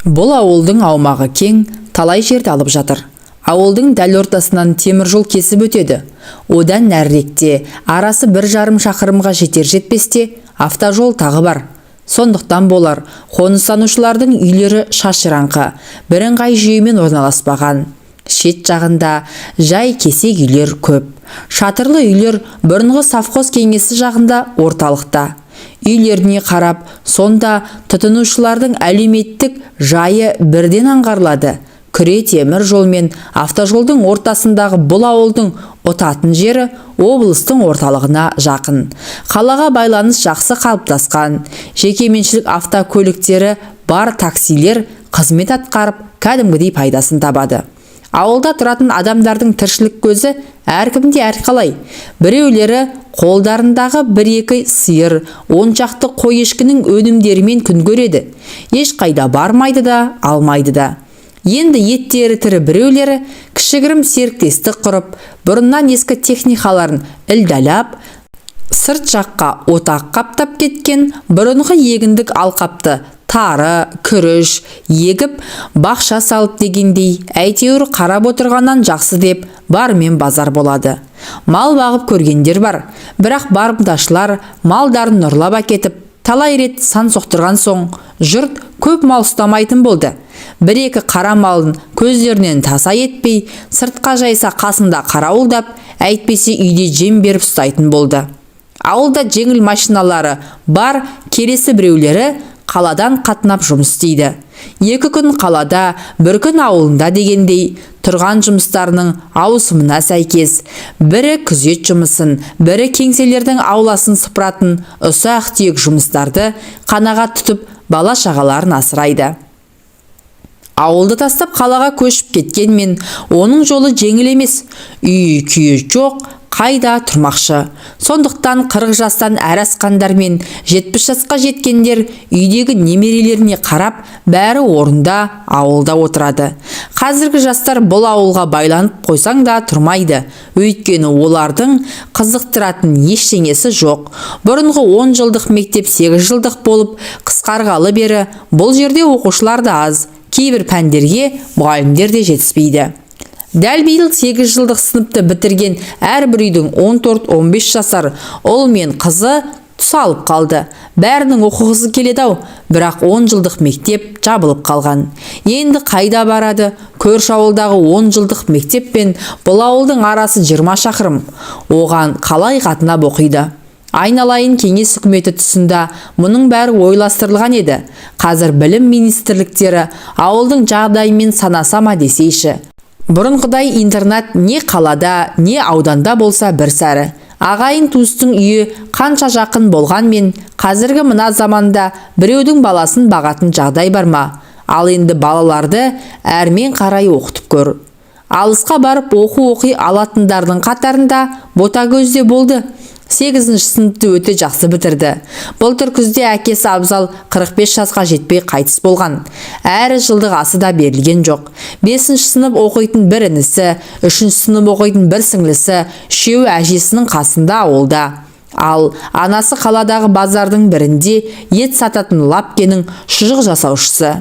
Бұл ауылдың аумағы кең, талай жерді алып жатыр. Ауылдың дәл ортасынан темір жол кесіп өтеді. Одан әріректе, арасы 1,5 шақырымға жетер-жетпесте автожол тағы бар. Сондықтан болар, қоныстанушылардың үйлері шашыраңқы, бірыңғай жүйемен орналаспаған. Шет жағында жай кесек үйлер көп. Шатырлы үйлер бұрынғы совхоз кеңесі жағында, орталықта. Үйлеріне қарап, сонда тұтынушылардың әлеуметтік жайы бірден аңғарылады. Күре темір жол мен автожолдың ортасындағы бұл ауылдың ұтатын жері облыстың орталығына жақын. Қалаға байланыс жақсы қалыптасқан. Жекеменшік автокөліктері бар таксилер қызмет атқарып, кәдімгідей пайдасын табады. Ауылда тұратын адамдардың тіршілік көзі әркімде әрқалай. Біреулері қолдарындағы бір-екі сиыр, 10 шақты қой-ешкінің өнімдерімен күн көреді. Ешқайда бармайды да, алмайды да. Енді еттері тірі біреулері кішігірім серіктестік құрып, бұрыннан ескі техникаларын ілдалап, сырт жаққа отақ қаптап кеткен бұрынғы егіндік алқапты тары, күріш егіп, бақша салып дегендей, әйтеуір қарап отырғаннан жақсы деп барымен базар болады. Мал бағып көргендер бар, бірақ барымташылар малдарын ұрлап әкетіп, талай рет сан соқтырған соң, жұрт көп мал ұстамайтын болды. Бір-екі қара малын көздерінен таса етпей, сыртқа жайса қасында қарауылдап, әйтпесе үйде жем беріп ұстайтын болды. Ауылда жеңіл машиналары бар келесі біреулері қаладан қатынап жұмыс істейді. 2 күн қалада, бір күн ауылында дегендей, тұрған жұмыстарының ауысымына сәйкес, бірі күзет жұмысын, бірі кеңселердің ауласын сыпыратын ұсақ-түйек жұмыстарды қанағат тұтып, бала шағаларын асырайды. Ауылды тастап қалаға көшіп кеткенмен, оның жолы жеңіл емес. Үй күйі жоқ, қайда тұрмақшы? Сондықтан 40 жастан әрі асқандар мен 70 жасқа жеткендер үйдегі немерелеріне қарап, бәрі орында, ауылда отырады. Қазіргі жастар бұл ауылға байланып қойсаң да тұрмайды. Өйткені олардың қызықтыратын ештеңесі жоқ. Бұрынғы 10 жылдық мектеп 8 жылдық болып қысқарғалы бері бұл жерде оқушылар да аз, кейбір пәндерге мұғалімдер де жетіспейді. Дәл биыл 8 жылдық сыныпты бітірген әрбір үйдің 14-15 жасар ұл мен қызы тұсалып қалды. Бәрінің оқығысы келеді-ау, бірақ 10 жылдық мектеп жабылып қалған. Енді қайда барады? Көрші ауылдағы 10 жылдық мектеп пен бұл ауылдың арасы 20 шақырым. Оған қалай қатынап оқиды? Айналайын, кеңес үкіметі тұсында мұның бәрі ойластырылған еді. Қазір білім министрліктері ауылдың жағдайымен санаса ма десейші. Бұрынғыдай интернат не қалада, не ауданда болса бір сәрі. Ағайын туыстың үйі қанша жақын болғанмен, қазіргі мына заманда біреудің баласын бағатын жағдай бар ма? Ал енді балаларды әрмен қарай оқытып көр. Алысқа барып оқу оқи алатындардың қатарында Ботагөз де болды. Сегізінші сыныпты өте жақсы бітірді. Былтыр күзде әкесі Абзал 45 жасқа жетпей қайтыс болған. Әрі жылдық асы да берілген жоқ. Бесінші сынып оқитын бір інісі, үшінші сынып оқитын бір сіңлісі, үшеуі әжесінің қасында ауылда. Ал анасы қаладағы базардың бірінде ет сататын лапкенің шұжық жасаушысы.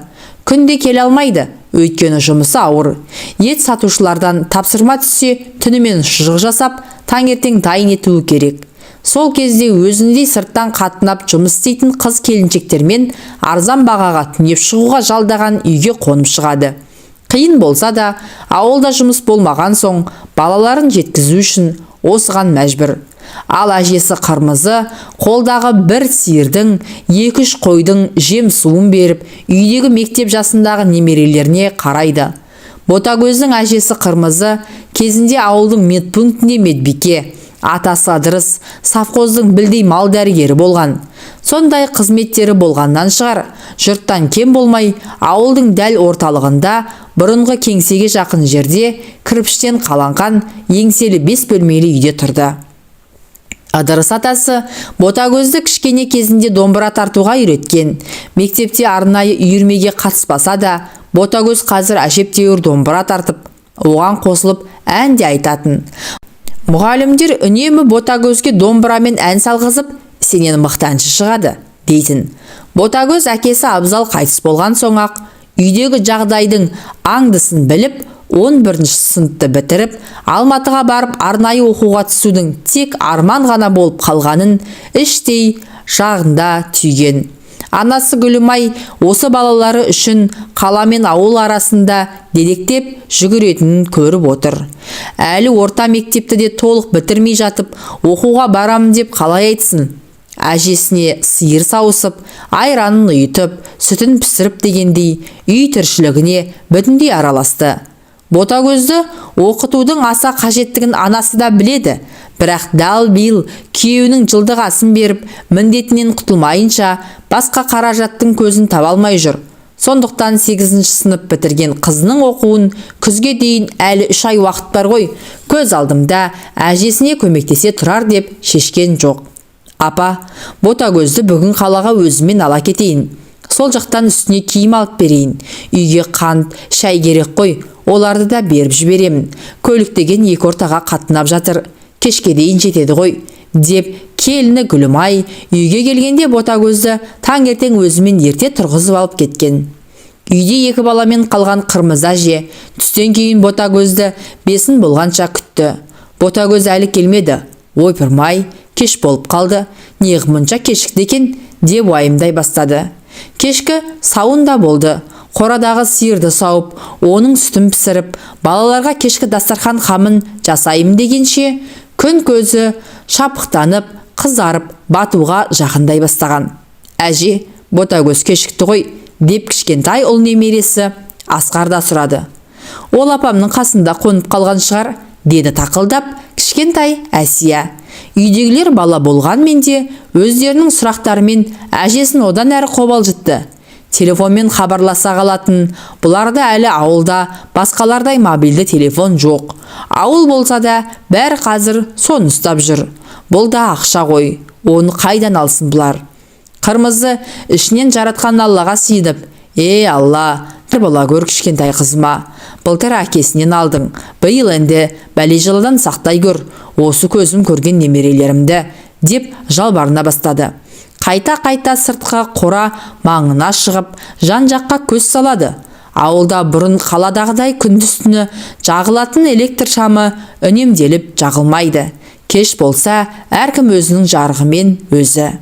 Күнде келе алмайды, өйткені жұмысы ауыр. Ет сатушылардан тапсырма түссе, түнімен шұжық жасап, таңертең дайын етуі керек. Сол кезде өзіндей сырттан қатынап жұмыс істейтін қыз келіншектермен арзан бағаға түнеп шығуға жалдаған үйге қонып шығады. Қиын болса да, ауылда жұмыс болмаған соң балаларын жеткізу үшін осыған мәжбүр. Ал әжесі Қырмызы қолдағы бір сиырдың, екі-үш қойдың жем суын беріп, үйдегі мектеп жасындағы немерелеріне қарайды. Ботагөздің әжесі Қырмызы кезінде ауылдың медпунктінде медбике, атасы Ыдырыс совхоздың білдей мал дәрігері болған. Сондай қызметтері болғаннан шығар, жұрттан кем болмай, ауылдың дәл орталығында, бұрынғы кеңсеге жақын жерде кірпіштен қаланған еңселі бес бөлмелі үйде тұрды. Ыдырыс атасы Ботагөзді кішкене кезінде домбыра тартуға үйреткен. Мектепте арнайы үйірмеге қатыспаса да, Ботагөз қазір әжептәуір домбыра тартып, оған қосылып ән де айтатын. Мұғалімдер үнемі Ботагөзге домбырамен ән салғызып, «Сенен мықты әнші шығады», – дейтін. Ботагөз әкесі Абзал қайтыс болған соң ақ Үйдегі жағдайдың аңдысын біліп, 11 сыныпты бітіріп, Алматыға барып арнайы оқуға түсудің тек арман ғана болып қалғанын іштей жағында түйген. Анасы Гүлімай осы балалары үшін қала мен ауыл арасында дедектеп жүгіретінін көріп отыр. Әлі орта мектепті де толық бітірмей жатып, оқуға барамын деп қалай айтсын? Әжесіне сиыр сауысып, айранын ұйытып, сүтін пісіріп дегендей үй тіршілігіне бүтіндей араласты. Ботагөзді оқытудың аса қажеттігін анасы да біледі, бірақ дәл биыл күйеуінің жылдық асын беріп, міндетінен құтылмайынша басқа қаражаттың көзін таба алмай жүр. Сондықтан 8 сынып бітірген қызының оқуын күзге дейін әлі 3 ай уақыт бар ғой, көз алдымда әжесіне көмектесе тұрар деп шешкен жоқ. Апа, Ботагөзді бүгін қалаға өзіммен ала кетейін. Сол жақтан үстіне киім алып берейін. Үйге қант, шай керек қой, оларды да беріп жіберемін. Көлік деген екі ортаға қатынап жатыр, кешке дейін жетеді ғой, деп келіні Гүлімай үйге келгенде Ботагөзді таңертең өзімен ерте тұрғызып алып кеткен. Үйде екі баламен қалған Қырмызы әже түстен кейін Ботагөзді бесін болғанша күтті. Ботагөз әлі келмеді. Ойпырмай, кеш болып қалды, неғып мұнша кешікті екен деп уайымдай бастады. Кешкі сауын да болды. Қорадағы сиырды сауып, оның сүтін пісіріп, балаларға кешкі дастархан қамын жасайым дегенше, күн көзі шапықтанып, қызарып, батуға жақындай бастаған. Әже, Ботагөз кешікті ғой, деп кішкентай ұл немересі Асқар да сұрады. Ол апамның қасында қонып қалған шығар, деді тақылдап кішкентай Әсия. Үйдегілер бала болғанмен де өздерінің сұрақтарымен әжесін одан әрі қобалжытты. Телефонмен хабарласа қалатын, бұларда әлі ауылда басқалардай мобильді телефон жоқ. Ауыл болса да бәрі қазір соны ұстап жүр. Бұл да ақша ғой, оны қайдан алсын бұлар? Қырмызы ішінен жаратқан Аллаға сиынып, «Е, Алла, бір бола көр кішкентай қызыма, былтыр әкесінен алдың, биыл енді бәле-жаладан сақтай көр, осы көзім көрген немерелерімді», деп жалбарына бастады. Қайта-қайта сыртқа қора маңына шығып, жан-жаққа көз салады. Ауылда бұрын қаладағыдай күндіз-түні жағылатын электр шамы үнемделіп жағылмайды. Кеш болса, әркім өзінің жарығымен өзі.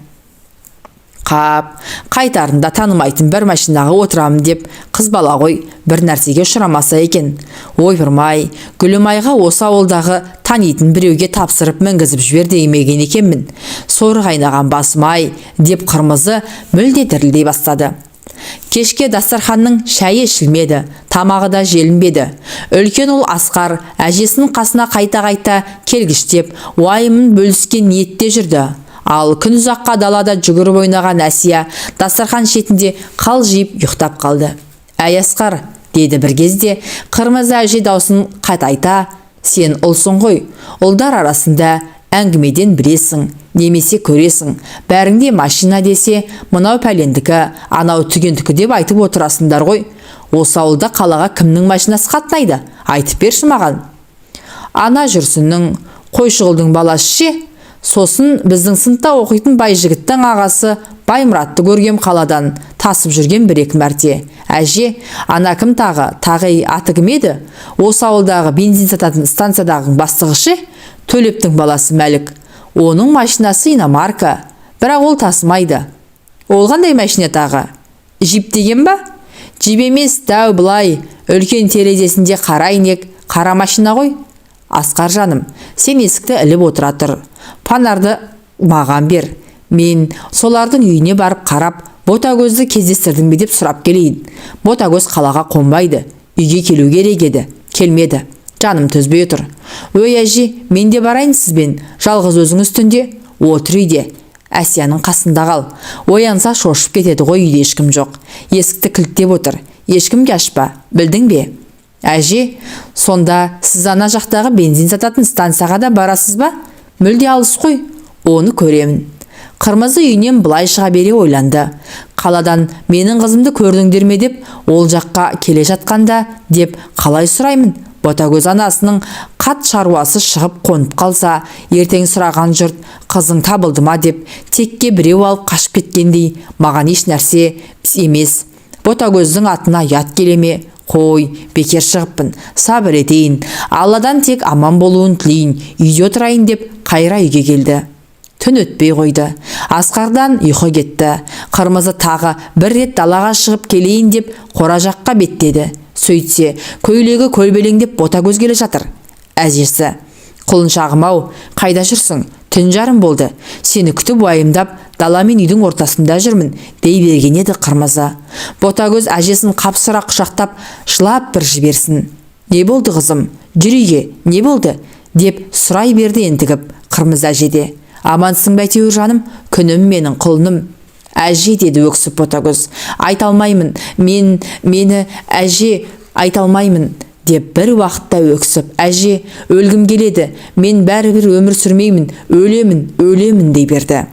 Қап, қайтарында танымайтын бір машинаға отырамын деп қыз бала ғой, бір нәрсеге ұшырамаса екен. Ойпырмай, Гүлімайға осы ауылдағы танитын біреуге тапсырып мінгізіп жібер демеген екенмін. Соры қайнаған басым-ай, деп Қырмызы мүлде дірілдей бастады. Кешке дастарханның шайы ішілмеді, тамағы да желінбеді. Үлкен ұл Асқар әжесінің қасына қайта-қайта келгіштеп, уайымын бөліскен ниетте жүрді. Ал күн ұзаққа далада жүгіріп ойнаған Әсия дастархан шетінде қалжиып ұйықтап қалды. Әй Асқар, деді бір кезде Қырмызы әже даусын қатайта, сен ұлсың ғой, ұлдар арасында әңгімеден білесің, немесе көресің, бәріңде машина десе, мынау пәлендікі, анау түгендікі деп айтып отырасыңдар ғой. Осы ауылда қалаға кімнің машинасы қатынайды? Айтып берші маған. Ана жүрсіннің, Қойшығұлдың баласы ше? Сосын біздің сыныпта оқитын бай жігіттің ағасы Баймұратты көргем қаладан тасып жүрген бір-екі мәрте. Әже, ана кім тағы, тағы аты кім еді? Осы ауылдағы бензин сататын станциядағы бастығы ше? Төлептің баласы Мәлік. Оның машинасы иномарка, бірақ ол тасымайды. Ол қандай машина тағы? Джип деген ба? Джип емес, дәу былай, үлкен терезесінде қара әйнек, қара машина ғой. Асқар жаным, сен есікті іліп отыра тұр. Панарды маған бер. Мен солардың үйіне барып қарап, Ботагөзді кездестірдің бе деп сұрап келейін. Ботагөз қалаға қонбайды. Үйге келу керек еді. Келмеді. Жаным төзбей отыр. Өй әже, мен де барайын сізбен. Жалғыз өзіңіз түнде отыр үйде. Әсияның қасында қал. Оянса шошып кетеді ғой, үйде ешкім жоқ. Есікті кілттеп отыр. Ешкімге ашпа. Білдің бе? Әже, сонда сіз ана жақтағы бензин сататын станцияға да барасыз ба? Мүлде алыс қой. Оны көремін. Қырмызы үйінен былай шыға бере ойланды. Қаладан менің қызымды көрдіңдер ме деп ол жаққа келе жатқанда деп қалай сұраймын? Ботагөз анасының қат шаруасы шығып қонып қалса, ертең сұраған жұрт қызың табылды ма деп текке біреу алып қашып кеткендей маған еш нәрсе емес. Ботагөздің атына ұят келе ме? Қой, бекер шығыппын, сабыр етейін, Алладан тек аман болуын тілейін, үйде отырайын деп қайра үйге келді. Түн өтпей қойды. Асқардан ұйқы кетті. Қырмызы тағы бір рет далаға шығып келейін деп қора жаққа беттеді. Сөйтсе, көйлегі көлбелеңдеп Ботагөз келе жатыр. Әжесі: "Құлыншағым-ау, қайда жүрсің? Түн жарым болды. Сені күтіп уайымдап, дала мен үйдің ортасында жүрмін", дей берген еді Қырмызы. Ботагөз әжесін қапсыра құшақтап, жылап бір жіберсін. "Не болды, қызым? Жүр үйге, не болды?" деп сұрай берді ентігіп Қырмызы әже де. "Амансың ба әйтеуір, жаным, күнім менің, құлыным?" "Әже", – деді өксіп Ботагөз. "Айта алмаймын мен, мені, әже, айта алмаймын", – деп бір уақытта өксіп, "Әже, өлгім келеді, мен бәрібір өмір сүрмеймін, өлемін, өлемін", – дей берді.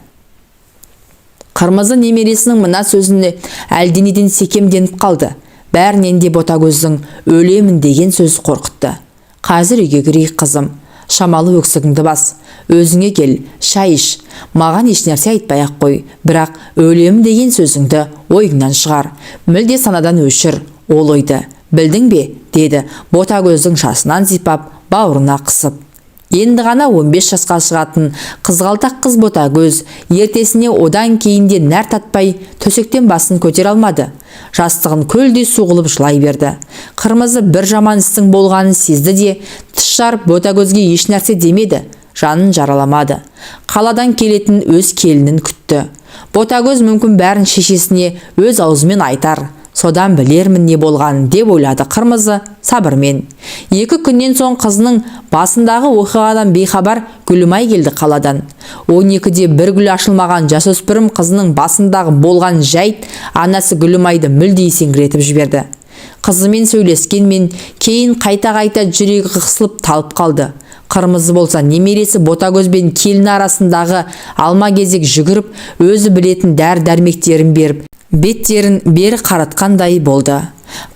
Қырмызы немересінің мына сөзіне әлденеден секемденіп қалды. Бәрінен де Ботагөздің өлемін деген сөзі қорқытты. "Қазір үйге кірейік, қызым. Шамалы өксігіңді бас, өзіңе кел, шай іш. Маған ешнәрсе айтпай ақ қой, бірақ өлемін деген сөзіңді ойыңнан шығар, мүлде санадан өшір ол ойды, білдің бе?" – деді Ботагөздің шашынан сипап, бауырына қысып. Енді ғана 15 жасқа шығатын қызғалдақ қыз Ботагөз ертесіне, одан кейін де нәр татпай, төсектен басын көтере алмады. Жастығын көлдей су қылып жылай берді. Қырмызы бір жаман істің болғанын сезді де, тіс жарып Ботагөзге ешнәрсе демеді, жанын жараламады. Қаладан келетін өз келінін күтті. Ботагөз мүмкін бәрін шешесіне өз аузымен айтар, содан білермін не болғанын деп ойлады Қырмызы сабырмен. 2 күннен соң қызының басындағы оқиғадан бейхабар Гүлімай келді қаладан. 12-де бір гүл ашылмаған жасөспірім қызының басындағы болған жайт анасы Гүлімайды мүлде есеңгіретіп жіберді. Қызымен сөйлескенмен, кейін қайта-қайта жүрегі қысылып, талып қалды. Қырмызы болса, немересі Ботагөз бен келіні арасындағы алма-кезек жүгіріп, өзі білетін дәрі-дәрмектерін беріп, беттерін бері қаратқандай болды.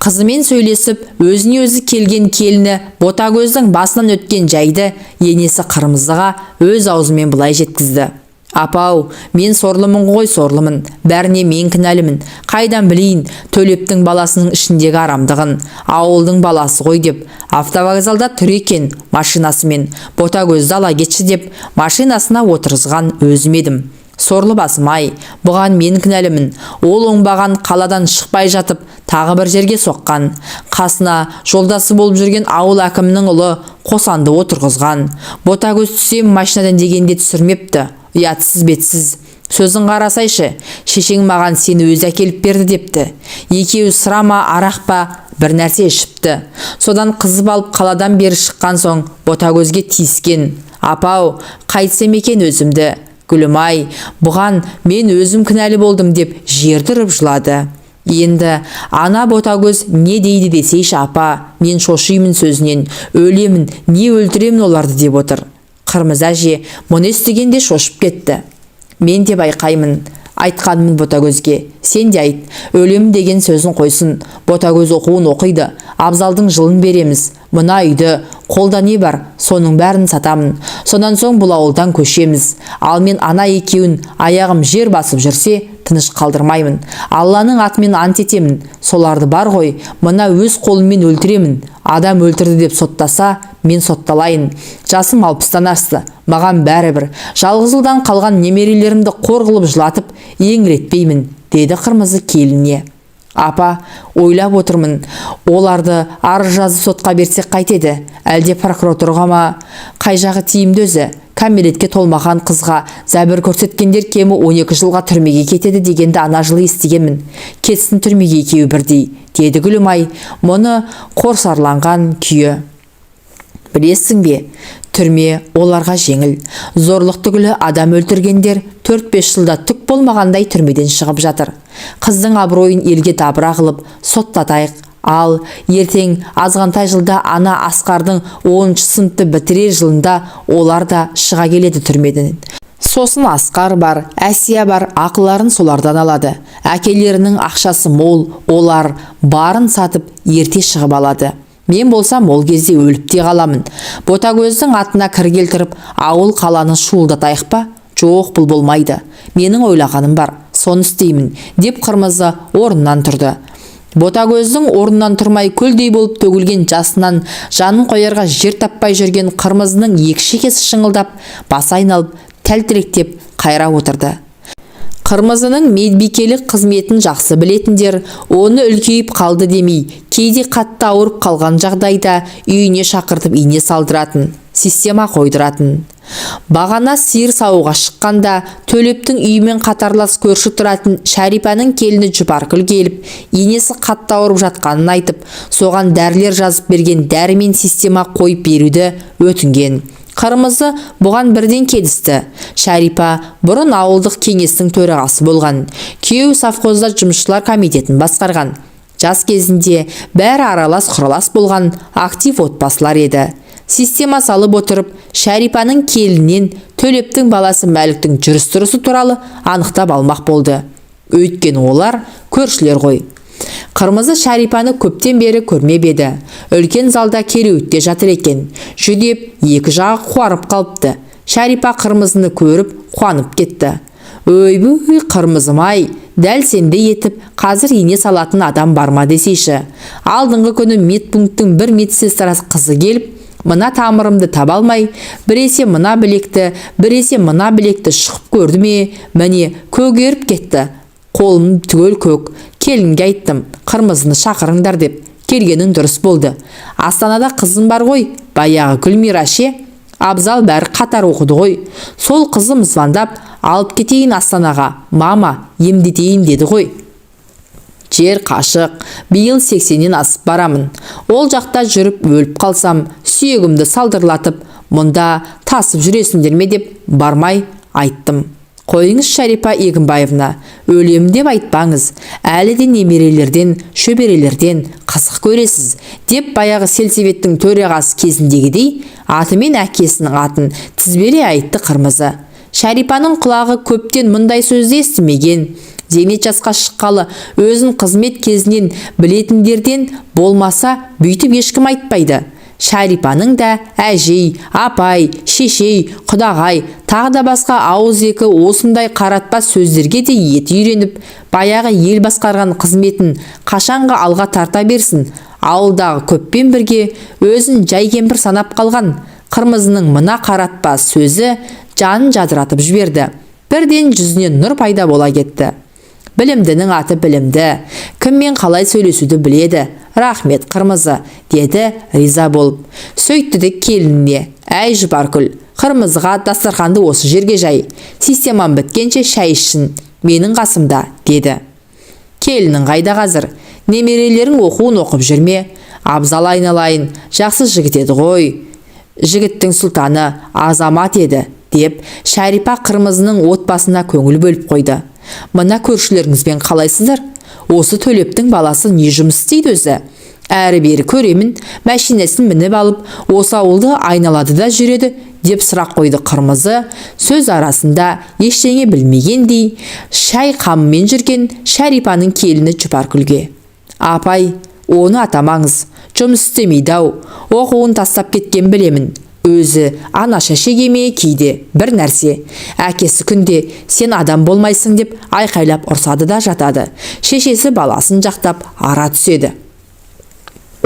Қызымен сөйлесіп, өзіне өзі келген келіні Ботагөздің басынан өткен жайды енесі Қырмызыға өз аузымен былай жеткізді: "Апау, мен сорлымын ғой, сорлымын. Бәріне мен кінәлімін. Қайдан білейін Төлептің баласының ішіндегі арамдығын? Ауылдың баласы ғой деп, автовокзалда тұр екен машинасымен. Ботагөзді ала кетші деп, машинасына отырғызған өзім едім. Сорлы басым-ай, бұған мен кінәлімін. Ол оңбаған қаладан шықпай жатып тағы бір жерге соққан. Қасына жолдасы болып жүрген ауыл әкімінің ұлы Қосанды отырғызған. Ботагөз түсем машинадан дегенде түсірмепті. Ұятсыз, бетсіз. Сөзін қарасайшы, шешең маған сені өзі әкеліп берді депті. Екеуі сыра ма, арақ па, бір нәрсе ішіпті. Содан қызып алып, қаладан бері шыққан соң Ботагөзге тиіскен. Апау, қайтсем екен өзімді? Гүлім-ай, бұған мен өзім кінәлі болдым", – деп жерді ұрып жылады. Енді ана Ботагөз не дейді десейші, апа, мен шошимын сөзінен, өлемін, не өлтіремін оларды деп отыр. Қырмызы әже мұны естігенде шошып кетті. "Мен де байқаймын, айтқанмын Ботагөзге. Сен де айт, өлемін деген сөзін қойсын. Ботагөз оқуын оқиды, Абзалдың жылын береміз. Мына үйді, қолда не бар, соның бәрін сатамын. Содан соң бұл ауылдан көшеміз. Ал мен ана екеуін аяғым жер басып жүрсе, тыныш қалдырмаймын. Алланың атымен ант етемін, соларды бар ғой, мына өз қолыммен өлтіремін. Адам өлтірді деп соттаса, мен сотталайын. Жасым 60-тан асты, маған бәрібір. Жалғыз ұлдан қалған немерелерімді қор қылып жылатып, еңіретпеймін", – деді Қырмызы келініне. "Апа, ойлап отырмын, оларды арыз жазып сотқа берсек қайтеді? Әлде прокуратураға ма? Қай жағы тиімді өзі? Кәмелетке толмаған қызға зәбір көрсеткендер кемі 12 жылға түрмеге кетеді дегенді ана жылы естігенмін. Кетсін түрмеге екеуі бірдей", – деді Гүлімай мұны қорсарланған күйі. "Білесің бе, түрме оларға жеңіл. Зорлық түгілі адам өлтіргендер 4-5 жылда түк болмағандай түрмеден шығып жатыр. Қыздың абыройын елге дабыра қылып соттатайық. Ал ертең азғантай жылда, ана Асқардың 10-сыныпты бітірер жылында олар да шыға келеді түрмеден. Сосын Асқар бар, Әсия бар, ақыларын солардан алады. Әкелерінің ақшасы мол, олар барын сатып ерте шығып алады. Мен болсам, ол кезде өліп те қаламын. Ботагөздің атына кір келтіріп, ауыл қаланы шуылдатайық па? Жоқ, бұл болмайды. Менің ойлағаным бар, соны істеймін", – деп Қырмызы орнынан тұрды. Ботагөздің орнынан тұрмай, көлдей болып төгілген жасынан жанын қоярға жер таппай жүрген Қырмызының екі шекесі шыңылдап, басы айналып, тәлтіректеп қайра отырды. Қырмызының медбикелік қызметін жақсы білетіндер оны үлкейіп қалды демей, кейде қатты ауырып қалған жағдайда үйіне шақыртып, ине салдыратын, система қойдыратын. Бағана сиыр саууға шыққанда Төлептің үйімен қатарлас көрші тұратын Шәрипаның келіні Жұпаркүл келіп, енесі қатты ауырып жатқанын айтып, соған дәрілер жазып берген, дәрімен система қойып беруді өтінген. Қырмызы бұған бірден келісті. Шәрипа бұрын ауылдық кеңестің төрағасы болған. Күйеуі совхозда жұмысшылар комитетін басқарған. Жас кезінде бәрі аралас құралас болған актив отбасылар еді. Система салып отырып, Шәрипаның келінінен Төлептің баласы Мәліктің жүріс-тұрысы туралы анықтап алмақ болды. Өйткені олар көршілер ғой. Қырмызы Шәрипаны көптен бері көрмеп еді. Үлкен залда кереуетте жатыр екен. Жүдеп, екі жағы қуарып қалыпты. Шәрипа Қырмызыны көріп, қуанып кетті. «Ойбүй, Қырмызым-ай, дәл сендей етіп, қазір ине салатын адам бар ма десейші. Алдыңғы күні медпункттің бір медсестрасы қызы келіп, мына тамырымды таба алмай, біресе мына білекті, біресе мына білекті шұқып көрді ме, міне, көгеріп кетті. Қолым түгел көк. Келінге айттым, Қырмызыны шақырыңдар деп. Келгенің дұрыс болды. Астанада қызым бар ғой, баяғы Гүлмира ше, Абзал бәрі қатар оқыды ғой. Сол қызым звондап, алып кетейін Астанаға, мама, емдетейін деді ғой. Жер қашық, биыл 80-нен асып барамын. Ол жақта жүріп өліп қалсам, сүйегімді салдырлатып, мұнда тасып жүресіңдер ме деп бармай айттым». «Қойыңыз, Шәрипа Егінбаевна, өлем деп айтпаңыз, әлі де немерелерден, шөберелерден қызық көресіз», деп баяғы сельсоветтің төрағасы кезіндегідей атымен әкесінің атын тізбелей айтты Қырмызы. Шәрипаның құлағы көптен мұндай сөзді естімеген. Зейнет жасқа шыққалы өзін қызмет кезінен білетіндерден болмаса, бүйтіп ешкім айтпайды. Шәрипаның да әжей, апай, шешей, құдағай, тағы да басқа ауыз екі осындай қаратпа сөздерге де еті үйреніп, баяғы ел басқарған қызметін қашанғы алға тарта берсін, ауылдағы көппен бірге өзін жай кемпір санап қалған Қырмызының мына қаратпа сөзі жанын жадыратып жіберді. Бірден жүзіне нұр пайда бола кетті. «Білімдінің аты білімді, кіммен қалай сөйлесуді біледі. Рахмет, Қырмызы», деді риза болып. Сөйтті де келініне: «Әй, Жұпаркүл, Қырмызыға дастарханды осы жерге жай, системам біткенше шай ішсін менің қасымда», деді. «Келінің қайда қазір? Немерелерің оқуын оқып жүр ме? Абзал айналайын, жақсы жігіт еді ғой, жігіттің сұлтаны азамат еді», деп Шәрипа Қырмызының отбасына көңіл бөліп қойды. «Мына көршілеріңізбен қалайсыздар? Осы Төлептің баласы не жұмыс істейді өзі? Әрі-бері көремін, мәшинесін мініп алып, осы ауылды айналады да жүреді», деп сұрақ қойды Қырмызы сөз арасында ештеңе білмегендей шай қамымен жүрген Шәрипаның келіні Жұпаркүлге. «Апай, оны атамаңыз, жұмыс істемейді-ау, оқуын тастап кеткен білемін. Өзі анаша шеге ме, кейде бір нәрсе. Әкесі күнде сен адам болмайсың деп айқайлап ұрсады да жатады. Шешесі баласын жақтап ара түседі.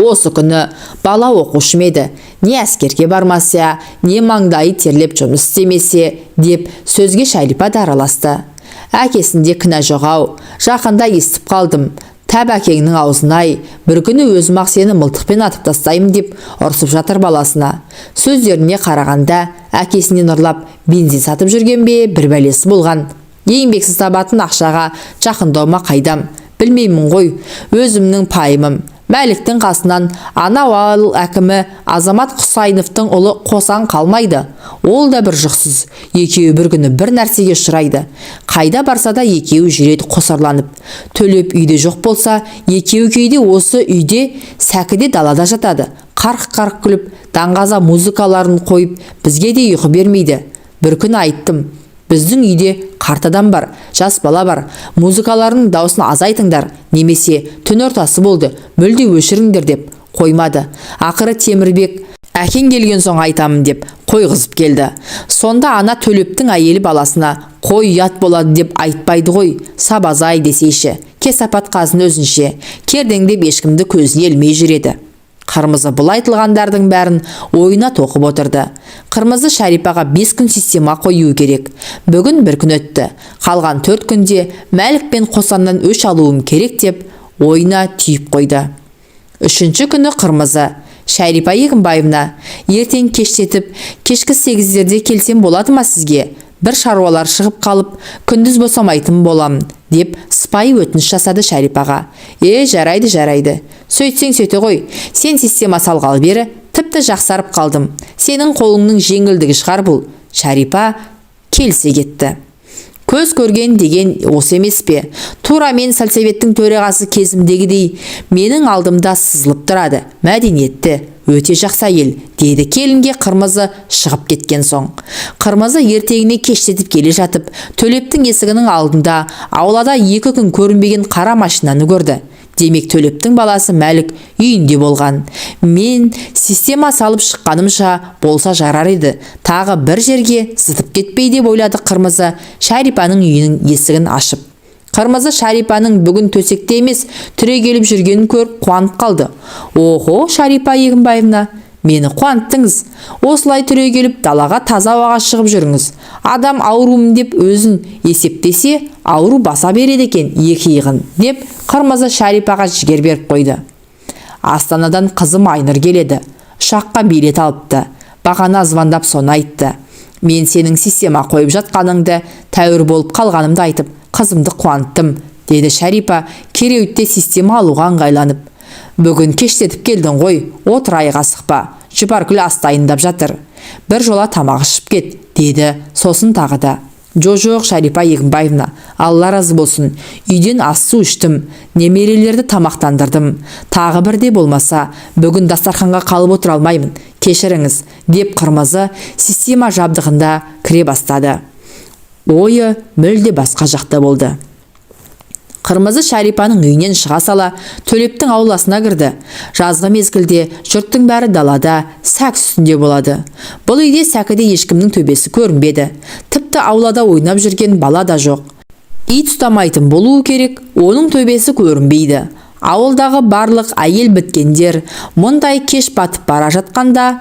Осы күні бала оқушы ма еді, не әскерге бармаса, не маңдайы терлеп жұмыс істемесе», деп сөзге Шәрипа да араласты. «Әкесінде кінә жоқ ау, жақында естіп қалдым. Тәп әкеңнің аузын-ай, бір күні өзім-ақ сені мылтықпен атып тастаймын деп ұрсып жатыр баласына. Сөздеріне қарағанда, әкесінен ұрлап бензин сатып жүрген бе, бір бәлесі болған. Еңбексіз табатын ақшаға жақындау ма қайдам, білмеймін ғой, өзімнің пайымым. Мәліктің қасынан анау ауыл әкімі Азамат Құсайыновтың ұлы Қосан қалмайды. Ол да бір жұқсыз. Екеуі бір күні бір нәрсеге ұшырайды. Қайда барса да, екеуі жүреді қосарланып. Төлеп үйде жоқ болса, екеуі кейде осы үйде, сәкіде, далада жатады. Қарқ-қарқ күліп, даңғаза музыкаларын қойып, бізге де ұйқы бермейді. Бір күні айттым: біздің үйде қарт адам бар, жас бала бар, музыкаларының даусын азайтыңдар немесе түн ортасы болды, мүлде өшіріңдер деп. Қоймады. Ақыры Темірбек әкең келген соң айтамын деп қойғызып жіберді. қойғызып келді. Сонда ана Төлептің әйелі баласына қой ұят болады деп айтпайды ғой, сабазай десейші. Кесапат қазын өзінше, кердеңдеп ешкімді көзіне ілмей жүреді. Қырмызы бұл айтылғандардың бәрін ойына тоқып отырды. Қырмызы Шәрипаға 5 күн система қою керек. Бүгін бір күн өтті. Қалған 4 күнде Мәлік пен Қосаннан өш алуым керек деп ойына түйіп қойды. 3-ші күні Қырмызы: Шәрипа Егінбаевна, ертең кештетіп, кешкі 8-дерде келсем болады ма сізге? Бір шаруалар шығып қалып, күндіз босамайтын болам, деп сыпайы өтініш жасады Шәрипаға. Жарайды, жарайды. Сөйтсең сөйте ғой. Сен система салғалы бері тіпті жақсарып қалдым. Сенің қолыңның жеңілдігі шығар бұл. Шәрипа келсе кетті. Көз көрген деген осы емес пе? Тура мен сельсоветтің төрағасы кезімдегідей менің алдымда сызылып тұрады. Мәдениетті, өте жақсы әйел, деді келінге Қырмызы шығып кеткен соң. Қырмызы ертеңіне кештетіп келе жатып, Төлептің есігінің алдында аулада 2 күн көрінбеген қара машинаны көрді. Демек, Төлептің баласы Мәлік үйінде болған. Мен система салып шыққанымша болса жарар еді. Тағы бір жерге зытып кетпей деп ойлады Қырмызы Шәрипаның үйінің есігін ашып. Қырмызы Шәрипаның бүгін төсекте емес, түрегеліп жүргенін көріп қуанып қалды. Охо, Шәрипа Егінбаевна, мені қуанттыңыз. Осылай түрегеліп далаға таза ауаға шығып жүріңіз. Адам аурумын деп өзін есептесе, ауру баса береді екен екі иығын, деп Қырмызы Шәрипаға жігер беріп қойды. Астанадан қызым Айнұр келеді. Ұшаққа билет алыпты. Бағана звондап соны айтты. Мен сенің система қойып жатқаныңды, тәуір болып қалғанымды айтып, қызымды қуанттым, деді Шәрипа кереуетте система алуға ыңғайланып. Бүгін кештетіп келдің ғой, отырайық асықпа. Жұпаргүл ас дайындап жатыр. Бір жола тамақ ішіп кет, деді сосын тағы да. Жо-жоқ, Шәрипа Егінбаевна, Алла разы болсын. Үйден ас су іштім, немерелерді тамақтандырдым. Тағы бірде болмаса, бүгін дастарханға қалып отыра алмаймын. Кешіріңіз, деп Қырмызы система жабдығында кіре бастады. Ойы мүлде басқа жақта болды. Қырмызы Шәрипаның үйінен шыға сала Төлептің ауласына кірді. Жазғы мезгілде жұрттың бәрі далада, сәк үстінде болады. Бұл үйде сәкіде ешкімнің төбесі көрінбеді. Тіпті аулада ойнап жүрген бала да жоқ. Ит ұстамайтын болуы керек, оның төбесі көрінбейді. Ауылдағы барлық әйел біткендер мұндай кеш батып бара жатқанда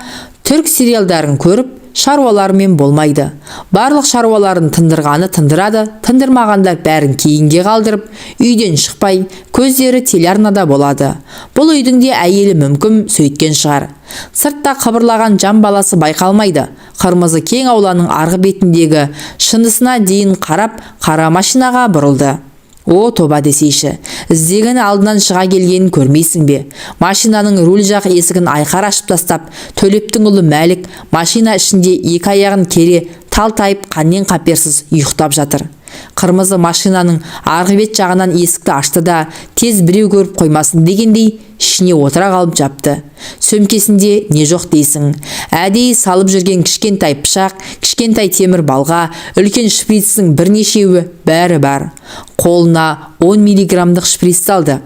түрк сериалдарын көріп, шаруаларымен болмайды. Барлық шаруаларын тындырғаны тындырады, тындырмағандар бәрін кейінге қалдырып, үйден шықпай, көздері телеарнада болады. Бұл үйдің де әйелі мүмкін сөйткен шығар. Сыртта қыбырлаған жан баласы байқалмайды. Қырмызы кең ауланың арғы бетіндегі шынысына дейін қарап, қара машинаға бұрылды. О, тоба десейші, іздегені алдынан шыға келгенін көрмейсің бе? Машинаның руль жақ есігін айқара ашып тастап, Төлептің ұлы Мәлік машина ішінде екі аяғын кере талтайып қаннен қаперсіз ұйықтап жатыр. Қырмызы машинаның арғы бет жағынан есікті ашты да, тез біреу көріп қоймасын дегендей ішіне отыра қалып жапты. Сөмкесінде не жоқ дейсің. Әдейі салып жүрген кішкентай пышақ, кішкентай темір балға, үлкен шприцтің бірнешеуі бәрі бар. Қолына 10 миллиграммдық шприц салды.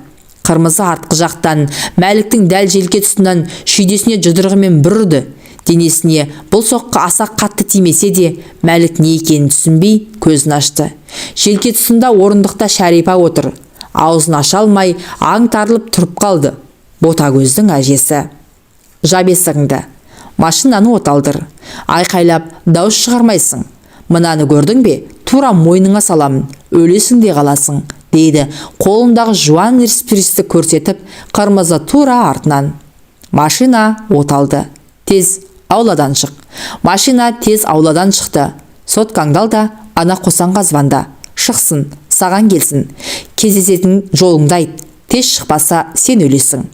Қырмызы артқы жақтан Мәліктің дәл желке тұсынан шүйдесіне жұдырығымен бір ұрды. Денесіне бұл соққы аса қатты тимесе де, Мәлік не екенін түсінбей көзін ашты. Желке тұсында орындықта Шәрипа отыр. Аузын аша алмай аңтарылып тұрып қалды. Ботагөздің әжесі. Жап есігіңді. Машинаны оталдыр. Айқайлап дауыс шығармайсың. Мынаны көрдің бе? Тура мойныңа саламын. Өлесің де қаласың, дейді қолындағы жуан шприцті көрсетіп, Қырмызы тура артынан. Машина оталды. Тез ауладан шық. Машина тез ауладан шықты. Соткаңды ал да ана Қосанға звонда. Шықсын, саған келсін. Кездесетін жолыңды айт. Тез шықпаса сен өлесің.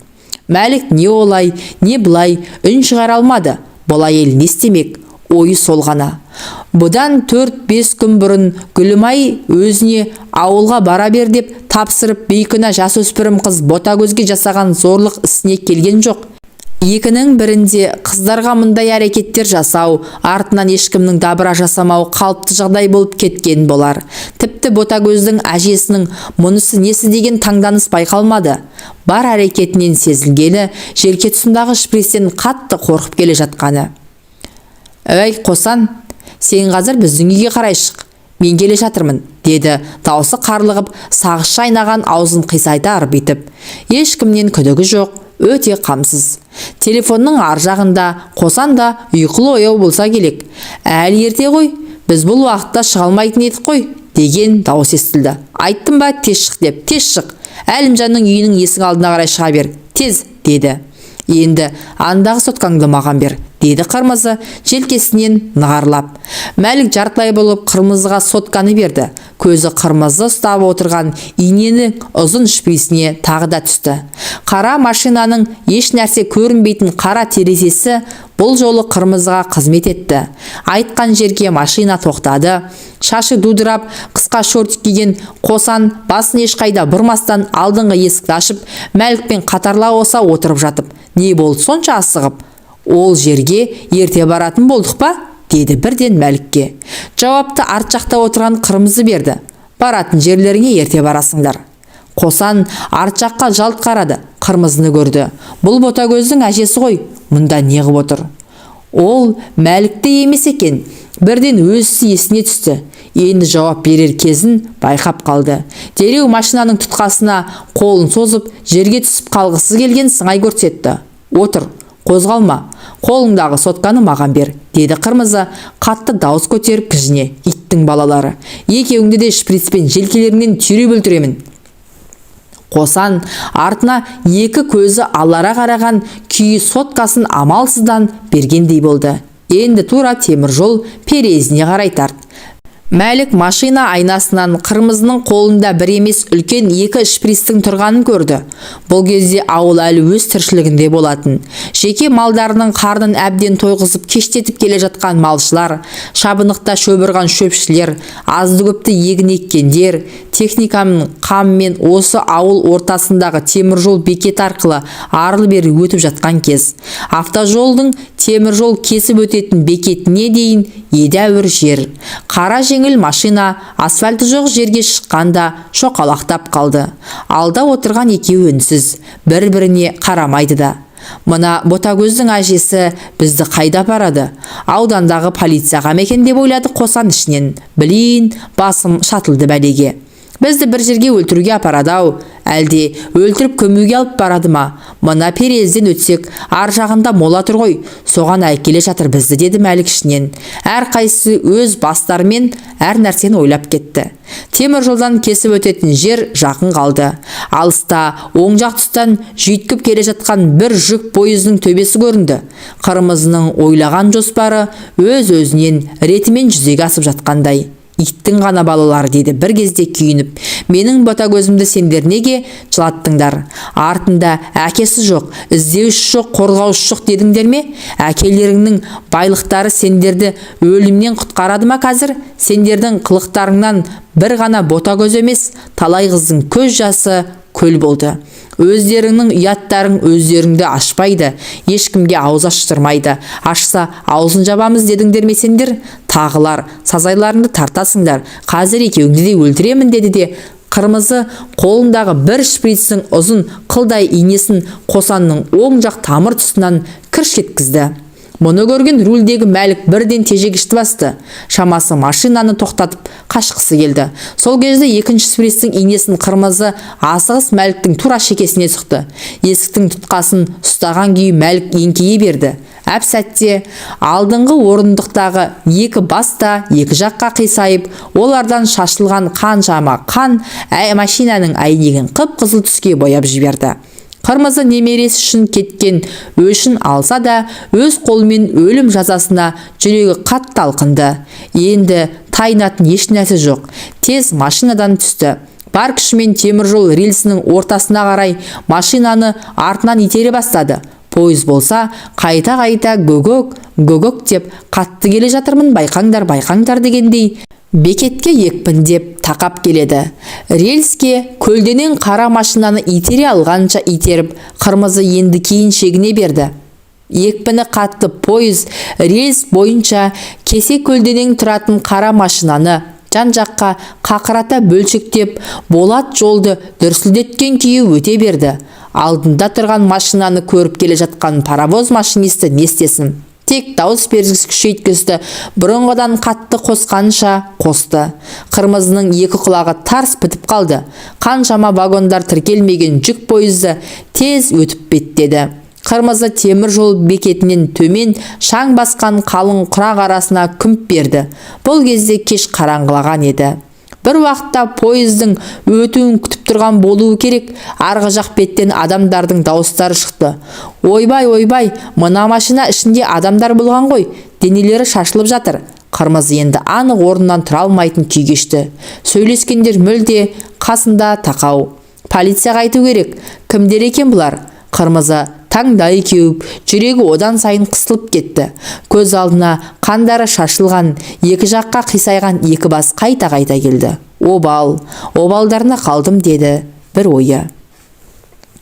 Мәлік не олай, не былай үн шығара алмады. Бұл әйел не істемек? Ойы сол ғана. Бұдан 4-5 күн бұрын Гүлімай өзіне ауылға бара бер деп тапсырып, бейкүнә жасөспірім қыз Ботагөзге жасаған зорлық ісіне келген жоқ. Екінің бірінде қыздарға мұндай әрекеттер жасау, артынан ешкімнің дабыра жасамау қалыпты жағдай болып кеткен болар. Тіпті Ботагөздің әжесінің мұнысы несі деген таңданыс байқалмады. Бар әрекетінен сезілгені желке тұсындағы шприцтен қатты қорқып келе жатқаны. Әй, Қосан, сен қазір біздің үйге қарай шық, мен келе жатырмын, деді даусы қарлығып, сағыз шайнаған аузын қисайта арбитып. Ешкімнен күдігі жоқ, өте қамсыз. Телефонның ар жағында Қосан да ұйқылы ояу болса керек. Әлі ерте ғой, біз бұл уақытта шыға алмайтын едік қой, деген дауыс естілді. Айттым ба, тез шық деп, тез шық. Әлімжанның үйінің есік алдына қарай шыға бер, тез, деді. Енді андағы соткаңды маған бер, деді Қырмызы желкесінен нығарлап. Мәлік жартылай болып Қырмызыға сотканы берді. Көзі Қырмызы ұстап отырған иненің ұзын шприціне тағы да түсті. Қара машинаның еш нәрсе көрінбейтін қара терезесі бұл жолы Қырмызыға қызмет етті. Айтқан жерге машина тоқтады. Шашы дудырап, қысқа шортик киген Қосан басын ешқайда бұрмастан алдыңғы есікті ашып, Мәлікпен қатарла оса отырып жатып, не болды сонша асығып? Ол жерге ерте баратын болдық па? Деді бірден Мәлікке. Жауапты арт жақта отырған Қырмызы берді. Баратын жерлеріңе ерте барасыңдар. Қосан арт жаққа жалт қарады, Қырмызыны көрді. Бұл Ботагөздің әжесі ғой, мұнда не қылып отыр? Ол Мәлікті емес екен. Бірден өз есіне түсті. Енді жауап берер кезін байқап қалды. Дереу машинаның тұтқасына қолын созып, жерге түсіп қалғысы келген сыңай көрсетті. Отыр, қозғалма, қолыңдағы сотканы маған бер, деді Қырмызы қатты дауыс көтеріп кіжіне. Иттің балалары, екеуіңді де шприцпен желкелеріңнен түйреп өлтіремін. Қосан артына екі көзі алара қараған күйі соткасын амалсыздан бергендей болды. Енді тура темір жол перезіне қарай тарт. Мәлік машина айнасынан Қырмызының қолында бір емес үлкен екі шприцтің тұрғанын көрді. Бұл кезде ауыл әлі өз тіршілігінде болатын. Жеке малдарының қарнын әбден тойғызып кештетіп келе жатқан малшылар, шабынықта шөп ұрған шөпшілер, азды-көпті егін еккендер, техниканың қаммен осы ауыл ортасындағы темір жол бекеті арқылы арлы-бері өтіп жатқан кез. Автожолдың темір жол кесіп өтетін бекетіне дейін едәуір жер. Қара жеңіл машина асфальты жоқ жерге шыққанда шоқалақтап қалды. Алда отырған екеуі үнсіз, бір-біріне қарамайды да. Мына Ботагөздің әжесі бізді қайда апарады? Аудандағы полицияға ма екен деп ойлады Қосан ішінен. Білейін, басым шатылды бәлеге. Бізді бір жерге өлтіруге апарады-ау, әлде өлтіріп көмуге алып барады ма? Мына перезден өтсек, ар жағында мола тұр ғой, соған әкеле жатыр бізді, деді Мәлік ішінен. Әрқайсысы өз бастарымен әр нәрсені ойлап кетті. Темір жолдан кесіп өтетін жер жақын қалды. Алыста оң жақ тұстан жүйткіп келе жатқан бір жүк пойызының төбесі көрінді. Қырмызының ойлаған жоспары өз-өзінен ретімен жүзеге асып жатқандай. Иттің ғана балалары, деді бір кезде күйініп. Менің Ботагөзімді сендер неге жылаттыңдар? Артында әкесі жоқ, іздеуші жоқ, қорғаушы жоқ дедіңдер ме? Әкелеріңнің байлықтары сендерді өлімнен құтқарады ма қазір? Сендердің қылықтарыңнан бір ғана Ботагөз емес, талай қыздың көз жасы көл болды. Өздеріңнің ұяттарың өздеріңді ашпайды, ешкімге ауыз аштырмайды. Ашса, аузын жабамыз дедіңдер ме сендер? Тағылар, сазайларыңды тартасыңдар, қазір екеуіңді де өлтіремін, деді де Қырмызы қолындағы бір шприцтің ұзын қылдай инесін Қосанның оң жақ тамыр тұсынан кірш еткізді. Мұны көрген рульдегі Мәлік бірден тежегішті басты. Шамасы машинаны тоқтатып қашқысы келді. Сол кезде екінші шприцтің инесін Қырмызы асығыс Мәліктің тура шекесіне сұқты. Есіктің тұтқасын ұстаған күйі Мәлік еңкейе берді. Әп сәтте алдыңғы орындықтағы екі бас та екі жаққа қисайып, олардан шашылған қаншама қан машинаның әйнегін қып-қызыл түске бояп жіберді. Қырмызы немересі үшін кеткен өшін алса да, өз қолымен өлім жазасына жүрегі қатты алқынды. Енді тайынатын еш нәрсе жоқ. Тез машинадан түсті. Бар күшімен темір жол рельсінің ортасына қарай машинаны артынан итере бастады. Пойыз болса, қайта-қайта гөгөк, гөгөк деп қатты келе жатырмын, байқаңдар, байқаңдар дегендей бекетке екпіндеп тақап келеді. Рельске көлденең қара машинаны итере алғанша итеріп, Қырмызы енді кейін шегіне берді. Екпіні қатты пойыз рельс бойынша кесе көлденең тұратын қара машинаны жан-жаққа қақырата бөлшектеп, болат жолды дүрсілдеткен күйі өте берді. Алдында тұрған машинаны көріп келе жатқан паровоз машинисті не істесін? Тек дауыс бергіш күшейткішті бұрынғыдан қатты қосқанша қосты. Қырмызының екі құлағы тарс бітіп қалды. Қаншама вагондар тіркелмеген жүк пойызы тез өтіп беттеді. Қырмызы темір жол бекетінен төмен шаң басқан қалың құрақ арасына күмп берді. Бұл кезде кеш қараңғылаған еді. Бір уақытта пойыздың өтуін күтіп тұрған болуы керек, арғы жақ беттен адамдардың дауыстары шықты. Ойбай, ойбай, мына машина ішінде адамдар болған ғой, денелері шашылып жатыр. Қырмызы енді анық орнынан тұра алмайтын күй кешті. Сөйлескендер мүлде қасында тақау. Полицияға айту керек, кімдер екен бұлар? Қырмызы таңдайы кеуіп, жүрегі одан сайын қысылып кетті. Көз алдына қандары шашылған, екі жаққа қисайған екі бас қайта-қайта келді. Обал, обалдарына қалдым, деді бір ойы.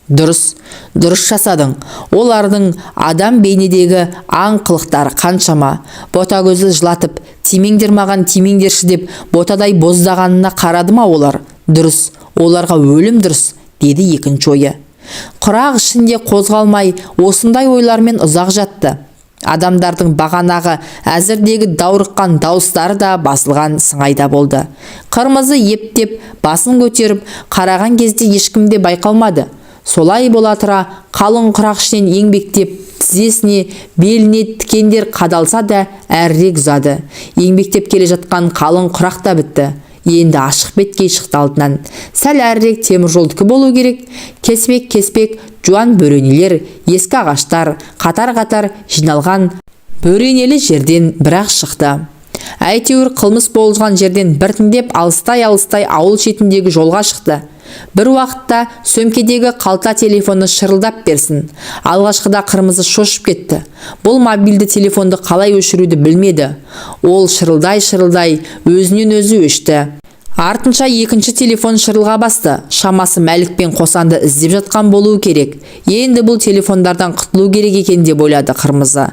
Дұрыс, дұрыс жасадың. Олардың адам бейнедегі аң қылықтары қаншама. Ботагөзді жылатып, тимеңдер маған, тимеңдерші деп ботадай боздағанына қарады ма олар? Дұрыс, оларға өлім дұрыс, деді екінші ойы. Құрақ ішінде қозғалмай осындай ойлармен ұзақ жатты. Адамдардың бағанағы әзірдегі даурыққан дауыстары да басылған сыңайда болды. Қырмызы ептеп басын көтеріп қараған кезде ешкім де байқалмады. Солай бола тұра қалың құрақ ішінен еңбектеп тізесіне, беліне тікендер қадалса да әрірек ұзады. Еңбектеп келе жатқан қалың құрақ та бітті. Енді ашық беткей шықты алдынан. Сәл әрірек темір жолдікі болу керек. Кеспек-кеспек жуан бөренелер, ескі ағаштар қатар-қатар жиналған бөренелі жерден бірақ шықты. Әйтеуір қылмыс болған жерден біртіндеп алыстай-алыстай ауыл шетіндегі жолға шықты. Бір уақытта сөмкедегі қалта телефоны шырылдап берсін. Алғашқыда Қырмызы шошып кетті. Бұл мобильді телефонды қалай өшіруді білмеді. Ол шырылдай-шырылдай өзінен өзі өшті. Артынша екінші телефон шырылға басты. Шамасы Мәлік пен Қосанды іздеп жатқан болуы керек. Енді бұл телефондардан құтылу керек екен деп ойлады Қырмызы.